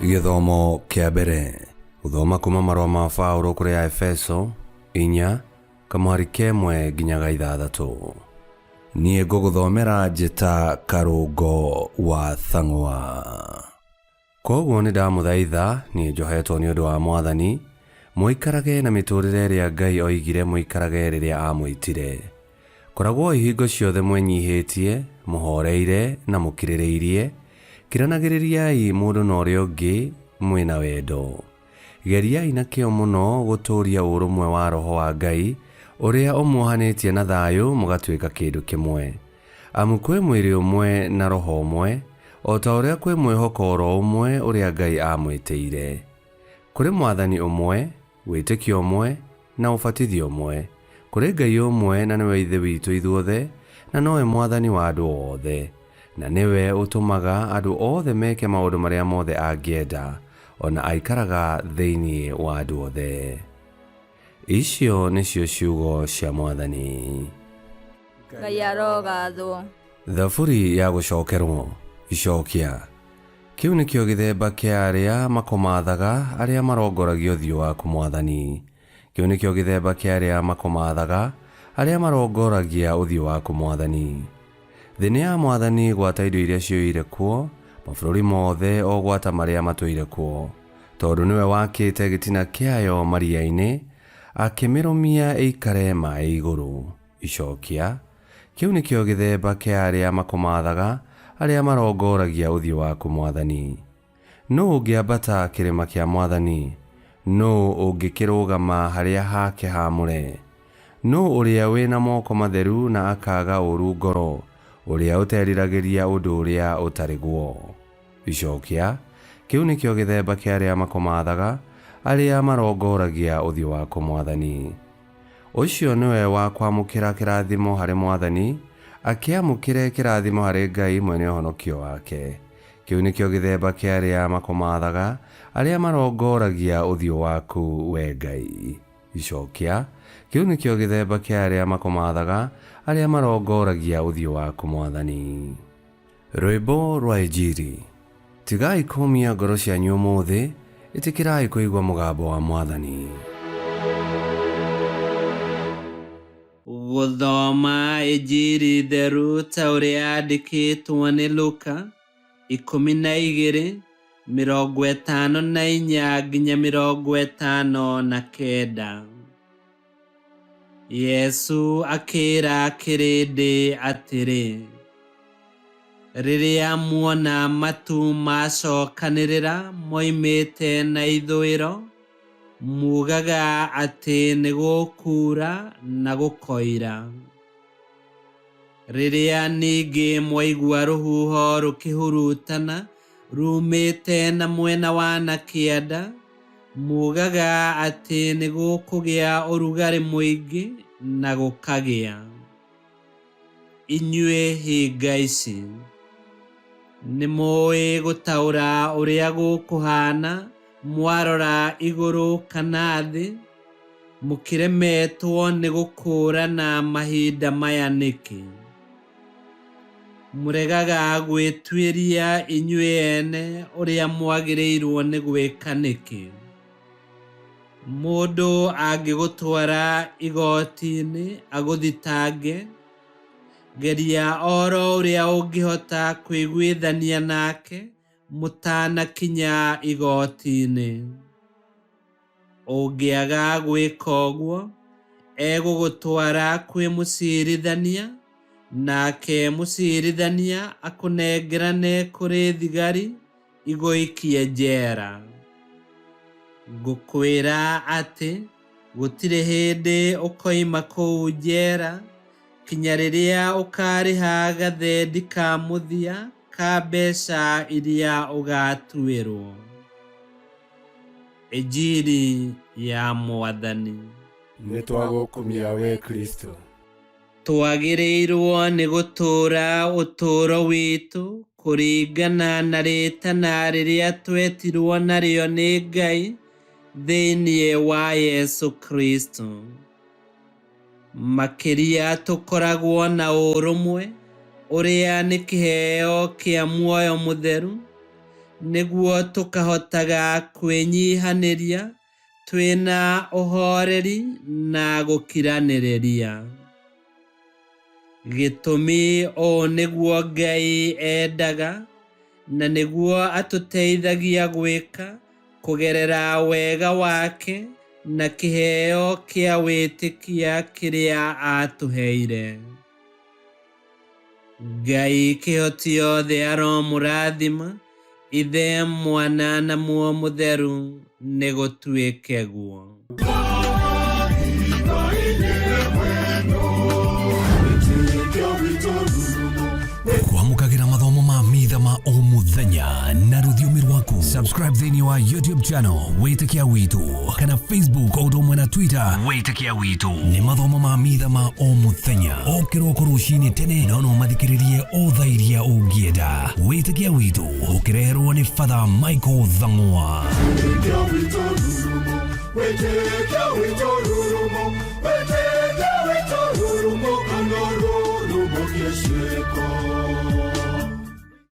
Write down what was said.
Gĩthomo kĩa mbere gũthoma kuma marũa ma Paũlũ kũrĩ Aefeso 4 kamũhari kemwe nginya ga 6. Niĩ ngũgũthomera njĩta Karũngo wa Thang'wa. Kwoguo nĩndamũthaitha, niĩ njohetwo nĩ ũndũ wa Mwathani, mũikarage na mĩtũũrĩre ĩrĩa Ngai oigire mũikarage rĩrĩa aamwĩtire. Koragwoi hingo ciothe mwĩnyihĩtie, mũhooreire, na mũkirĩrĩirie, kiranagĩrĩriai mũndũ na ũrĩa ũngĩ mwĩ na wendo. Geriai na kĩyo mũno gũtũũria ũrũmwe wa Roho wa Ngai ũrĩa ũmuohanĩtie na thayũ mũgatuĩka kĩndũ kĩmwe. Amu kwĩ mwĩrĩ ũmwe na Roho ũmwe, o ta ũrĩa kwĩ mwĩhoko o ro ũmwe ũrĩa Ngai aamwĩtĩire. Kũrĩ Mwathani ũmwe, wĩtĩkio ũmwe, na ũbatithio ũmwe. Kũrĩ Ngai ũmwe na nĩwe Ithe witũ ithuothe, na nowe Mwathani wa andũ othe. Na nĩwe ũtũmaga andũ othe meke maũndũ marĩa mothe angĩenda, o na aikaraga thĩinĩ wa andũ othe. Icio nĩcio ciugo cia Mwathani. Ngai arogathwo. Thaburi ya gũcokerwo. Icokia. Kĩu nĩkĩo gĩthemba kĩa arĩa makũmaathaga, arĩa marongoragia ũthiũ waku, Mwathani. Kĩu nĩkĩo gĩthemba kĩa arĩa makũmaathaga, arĩa marongoragia ũthiũ waku, Mwathani. Thĩ nĩ ya Mwathani gwata indo iria ciyũire kuo, mabũrũri mothe o gwata marĩa matũire kuo. Tondũ nĩwe wakĩte gĩtina kĩayo maria-inĩ, akĩmĩrũmia ĩikare maĩ igũrũ. Icokia. Kĩu nĩkĩo gĩthemba kĩa arĩa makũmaathaga, arĩa marongoragia ũthiũ waku, Mwathani. Nũũ ũngĩambata kĩrĩma kĩa Mwathani? Nũũ ũngĩkĩrũgama harĩa hake haamũre? Nũũ ũrĩa wĩ na moko matheru na akaaga ũũru ngoro, ũrĩa ũteriragĩria ũndũ ũrĩa ũtarĩ guo? Icokia. Kĩu nĩkĩo gĩthemba kĩa arĩa makũmaathaga, arĩa marongoragia ũthiũ waku, Mwathani. Ũcio nĩwe wa kwamũkĩra kĩrathimo harĩ Mwathani, akĩamũkĩre kĩrathimo harĩ Ngai mwene ũhonokio wake. Kĩu nĩkĩo gĩthemba kĩa arĩa makũmaathaga, arĩa marongoragia ũthiũ waku, wee Ngai. Icokia. Kĩu nĩkĩo gĩthemba kĩa arĩa makũmaathaga, arĩa marongoragia ũthiũ waku, Mwathani. Rwĩmbo rwa Injiri. Tigai kũũmia ngoro cianyu ũmũthĩ, ĩtĩkĩrai kũigua mũgambo wa Mwathani. Gũthoma Injiri theru ta ũrĩa yandĩkĩtwo nĩ Luka, 12, 54 nginya 59. Yesu akĩĩra kĩrĩndĩ atĩrĩ, Rĩrĩa muona matu macokanĩrĩra moimĩte na ithũĩro, muugaga atĩ nĩ gũkuura na gũkoira. Rĩrĩa ningĩ mwaigua rũhuho rũkĩhurutana ruumĩte na mwena wa na kĩanda, muugaga atĩ nĩ gũkũgĩa ũrugarĩ mũingĩ na gũkagĩa. Inyuĩ hinga ici, nĩ mũĩ gũtaũra ũrĩa gũkũhaana mwarora igũrũ kana thĩ? Mũkĩremetwo nĩ gũkũũrana mahinda maya nĩkĩ? Mũregaga gwĩtuĩria inyuĩ ene ũrĩa mwagĩrĩirwo nĩ gwĩka nĩkĩ? Mũndũ angĩgũtwara igooti-inĩ agũthitange, geria oro ũrĩa ũngĩhota kũiguithania nake mũtanakinya igooti-inĩ. Ũngĩaga gwĩka ũguo, egũgũtwara kwĩ mũciirithania, nake mũciirithania akũnengerane kũrĩ thigari igũikie njera. Ngũkwĩra atĩ gũtirĩ hĩndĩ ũkoima kũu njera kinya rĩrĩa ũkaarĩha gathendi ka mũthia ka mbeca iria ũgaatuĩrwo. Injiri ya Mwathani. Nĩ twagũkumia wee Kristo. Twagĩrĩirwo nĩ gũtũũra ũtũũro witũ kũringana na rĩĩtana rĩrĩa twetirwo narĩo nĩ Ngai thĩinĩ wa Yesu Kristo. Makĩria tũkoragwo na ũrũmwe ũrĩa nĩ kĩheo kĩa muoyo mũtheru. Nĩguo tũkahotaga kwĩnyihanĩria twĩna ũhoreri na gũkiranĩrĩria. Gĩtũmi ũũ nĩguo Ngai endaga na nĩguo atũteithagia gwĩka kũgerera wega wake na kĩheo kĩa wĩtĩkia kĩrĩa aatũheire. Ngai kĩhoti othe aromũrathima, Ithe, Mwana na Muoyo Mũtheru, nĩ gũtuĩke guo. Kwamũkagĩra mathomo ma mitha ma o mũthenya na rũthiomi rwaku. Subscribe thĩinĩ wa YouTube channel Wĩtĩkia Witũ kana Facebook o ũndũ ũmwe na Twitter Wĩtĩkia Witũ. Nĩ mathomo ma mitha ma o mũthenya o kĩroko rũcinĩ tene, no no mathikĩrĩrie o thaa iria ũngĩenda. Wĩtĩkia Witũ ũkĩreherwo nĩ Father Michael Thang'wa. Wĩtĩkia witũ rurumo, wĩtĩkia witũ rurumo, wĩtĩkia witũ rurumo, kana rurumo kĩciĩko.